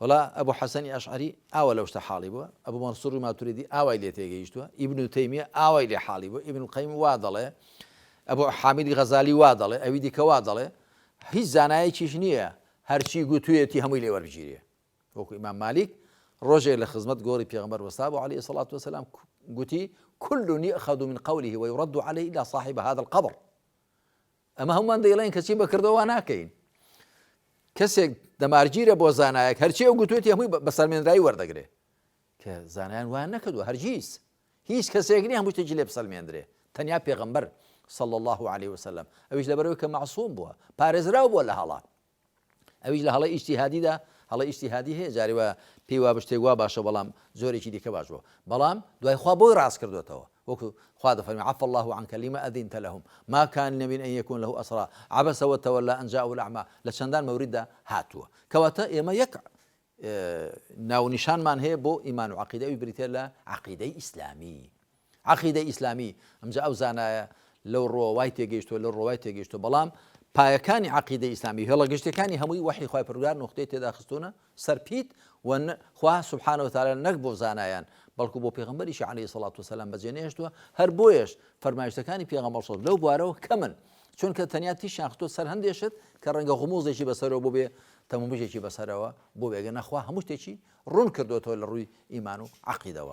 وەڵا ئەبو حەسەنی ئەشعەری ئاوا لەو شتە حاڵی بووە، ئەبو مەنسووری ماتوریدی ئاوای لێ تێگەیشتووە، ئیبن تەیمیە ئاوای لێ حاڵی بووە، ئیبن قەیم وا دەڵێ، ئەبو حامیدی غەزالی وا دەڵێ، ئەوی دیکە وا دەڵێ، هیچ زانایەکیش نییە هەرچی گوتوویەتی هەمووی لێ وەربگیرێ. وەکو ئیمام مالیک ڕۆژێک لە خزمەت گۆڕی پێغەمبەر وەستا بوو علیه الصلاة والسلام گوتی كل يؤخذ من قوله ويرد عليه إلا صاحب هذا القبر ئەمە هەموومان دەیڵێن کەچی بە کردەوە وا ناکەین. کەسێک دەمارگیرە بۆ زانایەک هەرچی ئەو گوتوێتی هەمووی بە سەلمێنرایی وەردەگرێ کە زانایان وایان نەکردووە هەرگیز هیچ کەسێک نییە هەموو شتێکی لێ بسەلمێندرێ تەنیا پێغەمبەر صلى الله عليه وسلم ئەویش لەبەرەوەی کە مەعسوم بووە پارێزراو بووە لە هەڵە ئەویش لە هەڵەی ئیجتیهادیدا، هەڵەی ئیجتیهادی هەیە جارێ وایە پێی وابێ شتێک وا باشە بەڵام جۆرێکی دیکە باش بووە بەڵام دوای خوا بۆی ڕاست کردوێتەوە وەکو خوا دەفەرمی عفا الله عنك لما أذنت لهم ما كان لنبي أن يكون له أسرى عبس وتولى أن جاءه الأعمى لە چەندان مەوریددا هاتووە کەواتە ئێمە یەک ناونیشانمان هەیە بۆ ئیمان و عەقیدە ئەوی بریتە لە عەقیدەی ئیسلامی عەقیدەی ئیسلامی ئەمجا ئەو زانایە لەو ڕووە وای تێگەیشتووە لەو ڕووە وای تێگەیشتووە بەڵام پایەکانی عەقیدەی ئیسلامی هێڵە گشتیەکانی هەمووی وەحی خوای پەروەردگار نوختەی تێدا خستوونە سەر پیت و خوا سبحانە وتعالی نەک بۆ زانایان بەڵکو بۆ پێغەمبەریشی عەلەیهی سەڵات وسەلام بەجێ نەهێشتووە هەر بۆیەش فەرمایشتەکانی پێغەمبەر صلی لەو بوارەوە کەمن چونکە تەنیا تیشیان خستووە سەر هەندێ شت کە ڕەنگە غموزێکی بەسەرەوە بووبێ تەمومژێکی بەسەرەوە بووبێ گەر نەخوا هەموو شتێکی ڕوون کردووەتەوە لە ڕووی ئیمان و عەقیدەوە.